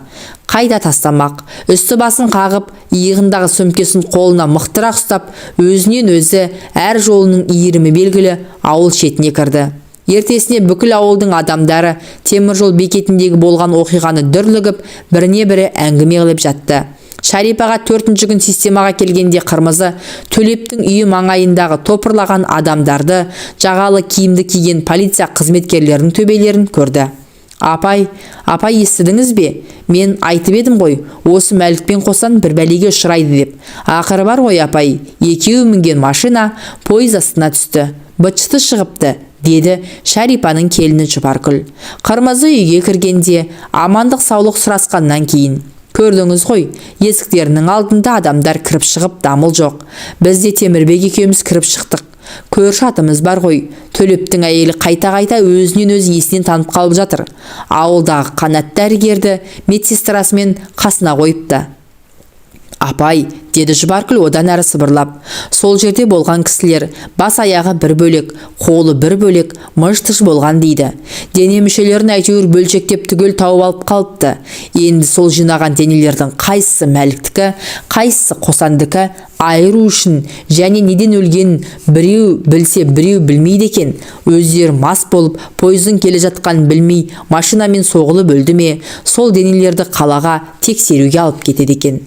Қайда тастамақ? Үсті басын қағып, иығындағы сөмкесін қолына мықтырақ ұстап, өзінен өзі әр жолының иірімі белгілі ауыл шетіне кірді. Ертесіне бүкіл ауылдың адамдары темір жол бекетіндегі болған оқиғаны дүрлігіп, біріне бірі әңгіме қылып жатты. Шарипаға төртінші күн системаға келгенде Қырмызы Төлептің үйі маңайындағы топырлаған адамдарды, жағалы киімді киген полиция қызметкерлерінің төбелерін көрді. Апай, апай, естідіңіз бе? Мен айтып едім ғой, осы Мәлік пен Қосан бір бәлеге ұшырайды деп. Ақыры бар ғой, апай, екеуі мінген машина пойыз астына түсті. Быт-шыты шығыпты, деді Шарипаның келіні Жұпаркүл. Қырмызы үйге кіргенде амандық саулық сұрасқаннан кейін: Көрдіңіз ғой, есіктерінің алдында адамдар кіріп шығып дамыл жоқ. Біз де Темірбек екеуміз кіріп шықтық. Көрші атымыз бар ғой. Төлептің әйелі қайта-қайта өзінен өзі есінен танып қалып жатыр. Ауылдағы қанат дәрігерді медсестрасымен қасына қойыпты. Апай, деді Жұпаркүл одан әрі сыбырлап, сол жерде болған кісілер бас аяғы бір бөлек, қолы бір бөлек, мыж-тыж болған дейді. Дене мүшелерін әйтеуір бөлшектеп түгел тауып алып қалыпты. Енді сол жинаған денелердің қайсысы Мәліктікі, қайсысы Қосандікі айыру үшін және неден өлгенін біреу білсе, біреу білмейді екен. Өздері мас болып, пойыздың келе жатқанын білмей, машинамен соғылып өлді ме, сол денелерді қалаға тексеруге алып кетеді екен.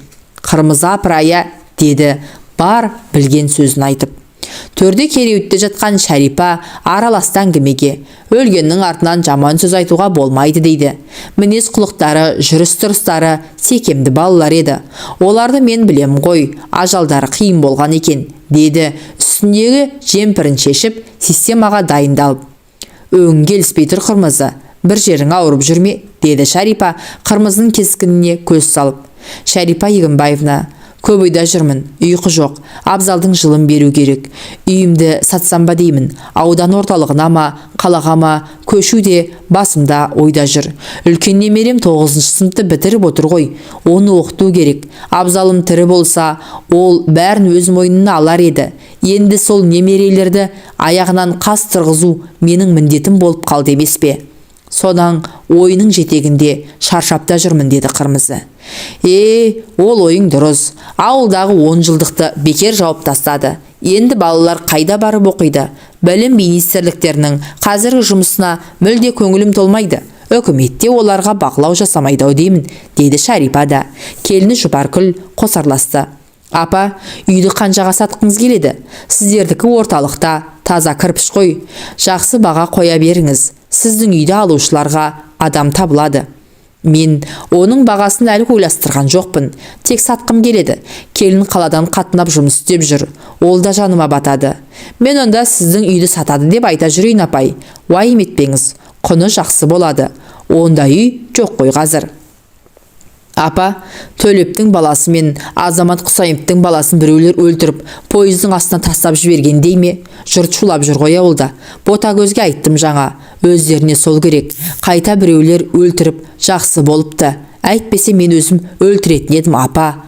Қырмызы апырая, деді бар білген сөзін айтып. Төрде кереуетте жатқан Шәрипа араласты әңгімеге. Өлгеннің артынан жаман сөз айтуға болмайды дейді. Мінез құлықтары, жүріс-тұрыстары секемді балалар еді. Оларды мен білем ғой, ажалдары қиын болған екен, деді үстіндегі жемпірін шешіп, системаға дайындалып. Өң келіспей тұр Қырмызы, бір жерің ауырып жүрме, деді Шәрипа Қырмызының кескініне көз салып. Шәрипа Егінбаевна, көп ойда жүрмін, ұйқы жоқ, Абзалдың жылын беру керек. Үйімді сатсам ба деймін, аудан орталығына ма, қалаға ма, көшу де басымда ойда жүр. Үлкен немерем 9 сыныпты бітіріп отыр ғой, оны оқыту керек. Абзалым тірі болса, ол бәрін өз мойнына алар еді. Енді сол немерелерді аяғынан қас тұрғызу менің міндетім болып қалды емес пе? Содан ойының жетегінде шаршап та жүрмін, деді Қырмызы. Ол ойың дұрыс. Ауылдағы 10 жылдықты бекер жауып тастады. Енді балалар қайда барып оқиды? Білім министрліктерінің қазіргі жұмысына мүлде көңілім толмайды. Үкімет те оларға бақылау жасамайды ау деймін, деді Шәрипа да. Келіні Жұпаркүл қосарласты. Апа, үйді қаншаға сатқыңыз келеді? Сіздердікі орталықта, таза кірпіш қой. Жақсы баға қоя беріңіз. Сіздің үйді алушыларға адам табылады. Мен оның бағасын әлі ойластырған жоқпын. Тек сатқым келеді. Келін қаладан қатынап жұмыс істеп жүр. Ол да жаныма батады. Мен онда сіздің үйді сатады деп айта жүрейін, апай. Уайым етпеңіз. Құны жақсы болады. Ондай үй жоқ қой қазір. Апа, Төлептің баласы мен Азамат Құсайыновтың баласын біреулер өлтіріп, пойыздың астына тастап жіберген дей ме? Жұрт шулап жүр ғой ауылда. Ботагөзге айттым жаңа. Өздеріне сол керек. Қайта біреулер өлтіріп, жақсы болыпты. Әйтпесе мен өзім өлтіретін едім, апа.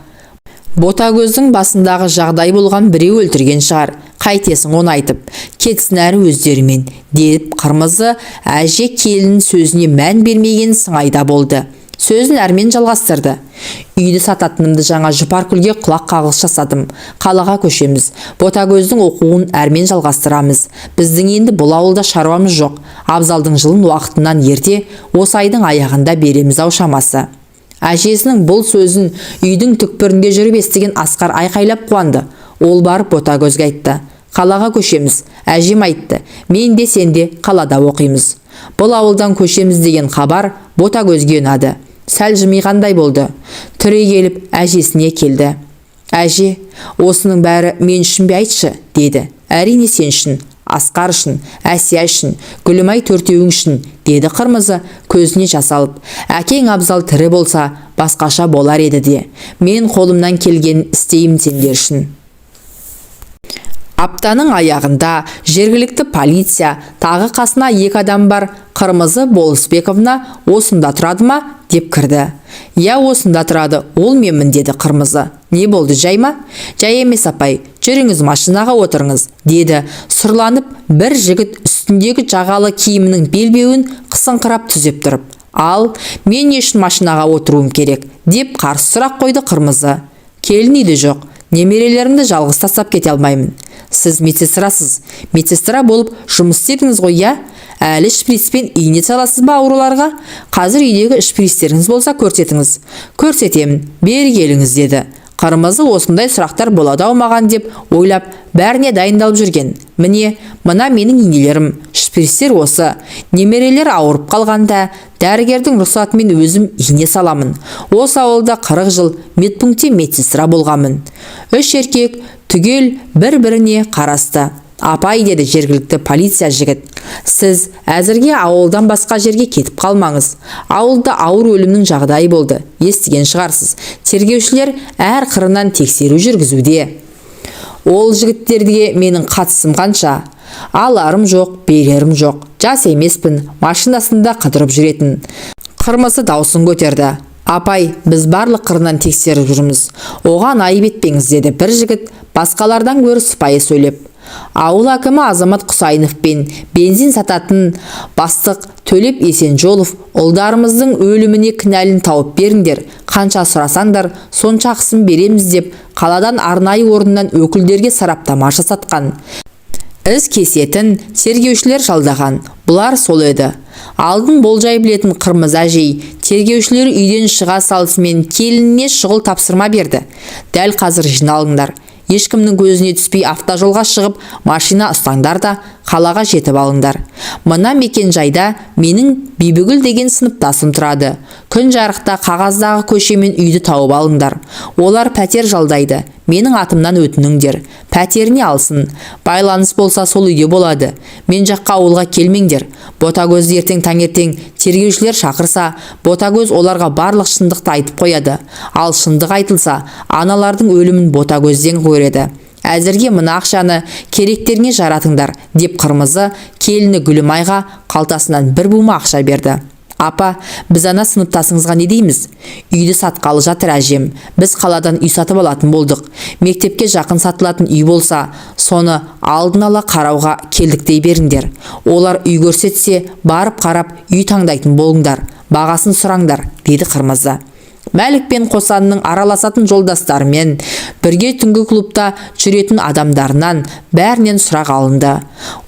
Ботагөздің басындағы жағдай болған біреу өлтірген шығар. Қайтесің оны айтып. Кетсін әрі өздерімен, деп Қырмызы әже келін сөзіне мән бермеген сыңайда болды. Сөзін әрмен жалғастырды. Үйді сататынымды жаңа Жұпаркүлге құлақ қағыс жасадым. Қалаға көшеміз. Ботагөздің оқуын әрмен жалғастырамыз. Біздің енді бұл ауылда шаруамыз жоқ. Абзалдың жылын уақытынан ерте, осы айдың аяғында береміз ау шамасы. Әжесінің бұл сөзін үйдің түкпірінде жүріп естіген Асқар айқайлап қуанды. Ол барып Ботагөзге айтты. Қалаға көшеміз. Әжем айтты. Мен де сен де қалада оқимыз. Бұл ауылдан көшеміз деген хабар Ботагөзге ұнады. Сәл жымиғандай болды. Түрегеліп әжесіне келді. Әже, осының бәрі мен үшін бе айтшы, деді. Әрине сен үшін, Асқар үшін, Әсия үшін, Гүлімай төртеуің үшін, деді Қырмызы көзіне жас алып. Әкең Абзал тірі болса, басқаша болар еді де. Мен қолымнан келгенін істеймін сендер үшін. Аптаның аяғында жергілікті полиция тағы қасына екі адам бар Қырмызы Болысбековна осында тұрады ма деп кірді. Иә, осында тұрады, ол менмін, деді Қырмызы. Не болды, жай ма? Жай емес, апай, жүріңіз машинаға отырыңыз, деді. Сұрланып бір жігіт үстіндегі жағалы киімінің белбеуін қысыңқырап түзеп тұрып. Ал, мен не үшін машинаға отыруым керек, деп қарсы сұрақ қойды Қырмызы. Келін үйде жоқ, немерелерімді жалғыз тастап кете алмаймын. Сіз медсестрасыз. Медсестра болып жұмыс істедіңіз ғой, иә? Әлі шприцпен ине саласыз ба ауруларға? Қазір үйдегі шприцтеріңіз болса көрсетіңіз. Көрсетемін. Бері келіңіз, деді. Қырмызы осындай сұрақтар болады ау маған деп ойлап, бәріне дайындалып жүрген. Міне, мына менің инелерім, шприцтер осы. Немерелер ауырып қалғанда дәрігердің рұқсатымен өзім ине саламын. Осы ауылда 40 жыл медпунктте медсестра болғанмын. Үш еркек түгел бір-біріне қарасты. Апай, деді жергілікті полиция жігіт. Сіз әзірге ауылдан басқа жерге кетіп қалмаңыз. Ауылда ауыр өлімнің жағдайы болды. Естіген шығарсыз. Тергеушілер әр қырынан тексеру жүргізуде. Ол жігіттерге менің қатысым қанша? Аларым жоқ, берерім жоқ. Жас емеспін, машинасында қыдырып жүретін. Қырмызы даусын көтерді. Апай, біз барлық қырынан тексеріп жүрміз. Оған айып етпеңіз, деді бір жігіт, басқалардан гөрі сыпайы сөйлеп. Ауыл әкімі Азамат Құсайынов пен бензин сататын бастық Төлеп Есенжолов ұлдарымыздың өліміне кінәлін тауып беріңдер, қанша сұрасаңдар, сонша ақысын береміз деп қаладан арнайы орыннан өкілдерге сараптама жасатқан. Із кесетін тергеушілер жалдаған. Бұлар сол еді. Алдын болжай білетін Қырмызы әжей тергеушілер үйден шыға салысымен келініне шұғыл тапсырма берді. Дәл қазір жиналыңдар. Ешкімнің көзіне түспей автожолға шығып, машина ұстаңдар да қалаға жетіп алыңдар. Мына мекен жайда менің Бибігүл деген сыныптасым тұрады. Күн жарықта қағаздағы көшемен үйді тауып алыңдар. Олар пәтер жалдайды. Менің атымнан өтініңдер. Пәтеріне алсын. Байланыс болса сол үйде болады. Мен жаққа ауылға келмеңдер. Ботагөзді ертең таңертең тергеушілер шақырса, Ботагөз оларға барлық шындықты айтып қояды. Ал шындық айтылса, аналардың өлімін Ботагөзден көреді. Әзірге мына ақшаны керектеріңе жаратыңдар, деп Қырмызы келіні Гүлімайға қалтасынан бір бума ақша берді. Апа, біз ана сыныптасыңызға не дейміз? Үйді сатқалы жатыр әжем. Біз қаладан үй сатып алатын болдық. Мектепке жақын сатылатын үй болса, соны алдын ала қарауға келдік дей беріңдер. Олар үй көрсетсе, барып қарап үй таңдайтын болыңдар. Бағасын сұраңдар, деді Қырмызы. Мәлік пен Қосанның араласатын жолдастарымен Бірге түнгі клубта жүретін адамдарынан, бәрінен сұрақ алынды.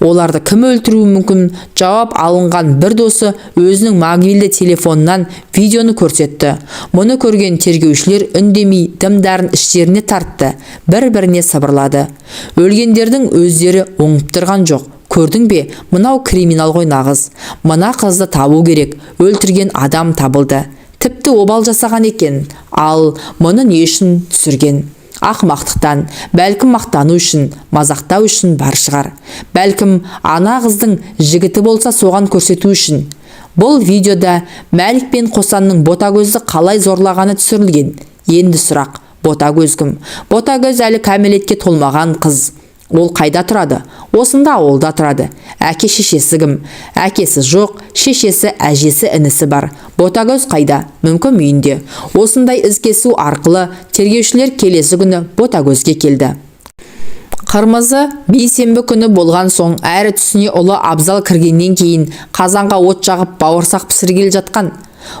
Оларды кім өлтіруі мүмкін? Жауап алынған бір досы өзінің мобильді телефонынан видеоны көрсетті. Мұны көрген тергеушілер үндемей дымдарын іштеріне тартты, бір-біріне сыбырлады. Өлгендердің өздері оңып тұрған жоқ. Көрдің бе, мынау криминал ғой нағыз. Мына қызды табу керек. Өлтірген адам табылды. Тіпті обал жасаған екен. Ал мұны не үшін түсірген? Ақымақтықтан, бәлкім, мақтану үшін, мазақтау үшін бар шығар. Бәлкім, ана қыздың жігіті болса, соған көрсету үшін. Бұл видеода Мәлік пен Қосанның Ботагөзді қалай зорлағаны түсірілген. Енді сұрақ: Ботагөз кім? Ботагөз әлі кәмелетке толмаған қыз. Ол қайда тұрады? Осында, ауылда тұрады. Әке шешесі кім? Әкесі жоқ, шешесі, әжесі, інісі бар. Ботагөз қайда? Мүмкін, үйінде. Осындай із кесу арқылы тергеушілер келесі күні Ботагөзге келді. Қырмызы бейсенбі күні болған соң, әрі түсіне ұлы Абзал кіргеннен кейін қазанға от жағып, бауырсақ пісіргелі жатқан.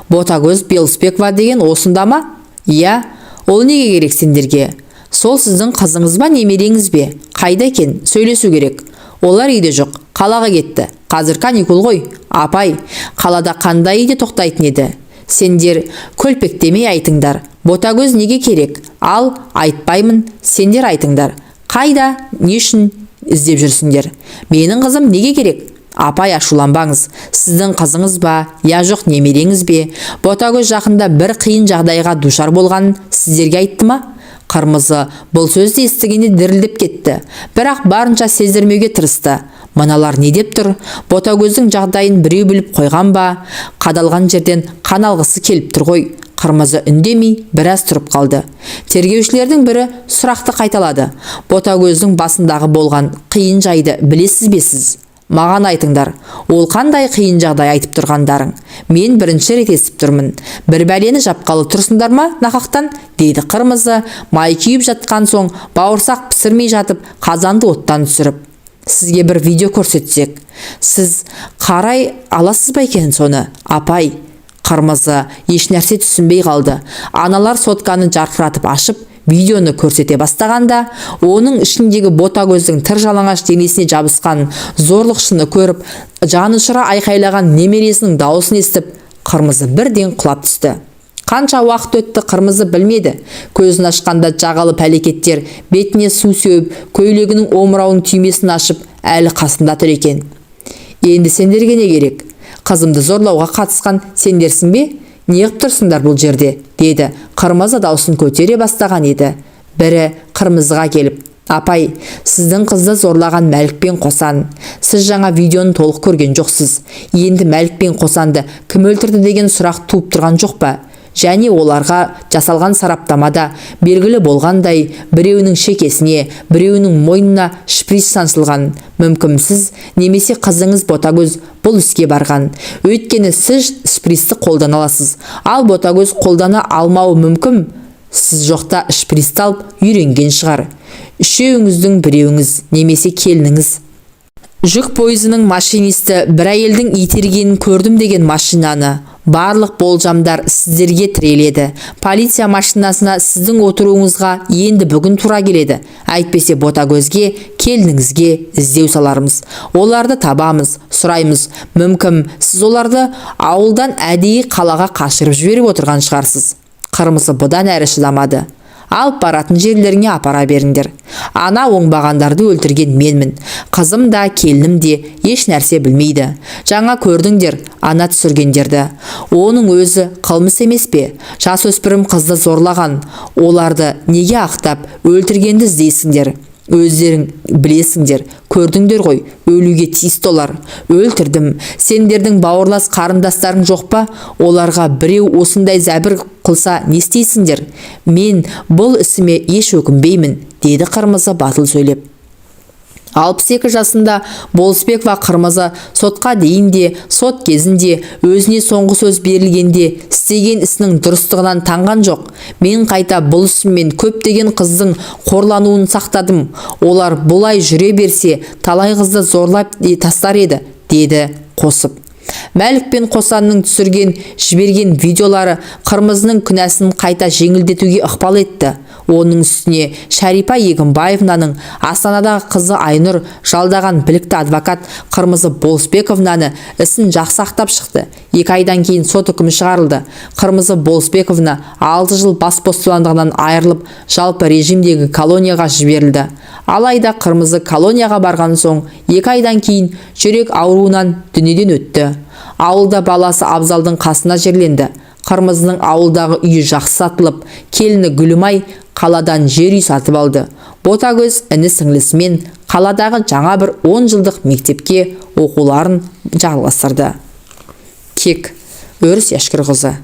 Ботагөз Белысбекова деген осында ма? Иә. Ол неге керек сендерге? Сол сіздің қызыңыз ба, немереңіз бе? Қайда екен? Сөйлесу керек. Олар үйде жоқ, қалаға кетті. Қазір каникул ғой, апай. Қалада қандай үйде тоқтайтын еді? Сендер көлпектемей айтыңдар. Ботагөз неге керек? Ал айтпаймын, сендер айтыңдар. Қайда, не үшін іздеп жүрсіңдер? Менің қызым неге керек? Апай, ашуланбаңыз. Сіздің қызыңыз ба, я жоқ немереңіз бе? Ботагөз жақында бір қиын жағдайға душар болғанын сіздерге айтты ма? Қырмызы бұл сөзді естігенде дірілдеп кетті, бірақ барынша сездірмеуге тырысты. Мыналар не деп тұр? Ботагөздің жағдайын біреу біліп қойған ба? Қадалған жерден қан алғысы келіп тұр ғой. Қырмызы үндемей біраз тұрып қалды. Тергеушілердің бірі сұрақты қайталады: Ботагөздің басындағы болған қиын жайды білесіз бе сіз? Маған айтыңдар, ол қандай қиын жағдай айтып тұрғандарың? Мен бірінші рет естіп тұрмын. Бір бәлені жапқалы тұрсыңдар ма нақақтан? Дейді қырмызы, май күйіп жатқан соң бауырсақ пісірмей жатып қазанды оттан түсіріп. Сізге бір видео көрсетсек, сіз қарай аласыз ба екен соны, апай? Қырмызы ешнәрсе түсінбей қалды. Аналар сотканы жарқыратып ашып, видеоны көрсете бастағанда, оның ішіндегі Ботагөздің тыр жалаңаш денесіне жабысқан зорлықшыны көріп, жанұшыра айқайлаған немересінің дауысын естіп, Қырмызы бірден құлап түсті. Қанша уақыт өтті, Қырмызы білмеді. Көзін ашқанда жағалы пәлекеттер бетіне су сеуіп, көйлегінің омырауының түймесін ашып, әлі қасында тұр екен. Енді сендерге не керек? Қызымды зорлауға қатысқан сендерсің бе? Неғып тұрсыңдар бұл жерде? Деді Қырмызы, даусын көтере бастаған еді. Бірі Қырмызыға келіп: «Апай, сіздің қызды зорлаған Мәлік пен Қосан. Сіз жаңа видеоны толық көрген жоқсыз. Енді Мәлік пен Қосанды кім өлтірді деген сұрақ туып тұрған жоқ па? Және оларға жасалған сараптамада белгілі болғандай, біреуінің шекесіне, біреуінің мойнына шприц шаншылған. Мүмкін, сіз немесе қызыңыз Ботагөз бұл іске барған. Өйткені сіз шприцті қолдана аласыз, ал Ботагөз қолдана алмауы мүмкін. Сіз жоқта шприцті алып үйренген шығар. Үшеуіңіздің біреуіңіз немесе келініңіз. Жүк пойызының машинисті бір әйелдің итергенін көрдім деген машинаны. Барлық болжамдар сіздерге тіреледі. Полиция машинасына сіздің отыруыңызға енді бүгін тура келеді. Әйтпесе Ботагөзге, келініңізге іздеу салармыз. Оларды табамыз, сұраймыз. Мүмкін, сіз оларды ауылдан әдейі қалаға қашырып жіберіп отырған шығарсыз». Қырмызы бұдан әрі шыдамады. «Алып баратын жерлеріңе апара беріңдер. Ана оңбағандарды өлтірген менмін. Қызым да, келінім де еш нәрсе білмейді. Жаңа көрдіңдер ана түсіргендерді. Оның өзі қылмыс емес пе? Жасөспірім қызды зорлаған. Оларды неге ақтап, өлтіргенді іздейсіңдер? Өздерің білесіңдер, көрдіңдер ғой, өлуге тиісті олар. Өлтірдім. Сендердің бауырлас қарындастарың жоқ па? Оларға біреу осындай зәбір қылса, не істейсіңдер? Мен бұл ісіме еш өкінбеймін», – деді Қырмызы батыл сөйлеп. 62 жасында Болысбекова Қырмызы сотқа дейін де, сот кезінде, өзіне соңғы сөз берілгенде істеген ісінің дұрыстығынан танған жоқ. «Мен қайта бұл ісіммен көптеген қыздың қорлануын сақтадым. Олар бұлай жүре берсе, талай қызды зорлап тастар еді», – деді қосып. Мәлік пен Қосанның түсірген, жіберген видеолары Қырмызының күнәсін қайта жеңілдетуге ықпал етті. Оның үстіне Шәрипа Егінбаевнаның Астанадағы қызы Айнұр жалдаған білікті адвокат Қырмызы Болысбековнаны ісін жақсы ақтап шықты. 2 айдан кейін сот үкімі шығарылды. Қырмызы Болысбековна 6 жыл бас бостандығынан айырылып, жалпы режимдегі колонияға жіберілді. Алайда Қырмызы колонияға барған соң 2 айдан кейін жүрек ауруынан дүниеден өтті. Ауылда баласы Абзалдың қасына жерленді. Қырмызының ауылдағы үйі жақсы сатылып, келіні Гүлімай қаладан жер үй сатып алды. Ботагөз іні сіңлісімен қаладағы жаңа бір 10 жылдық мектепке оқуларын жалғастырды. Кек. Өріс Яшкірқызы.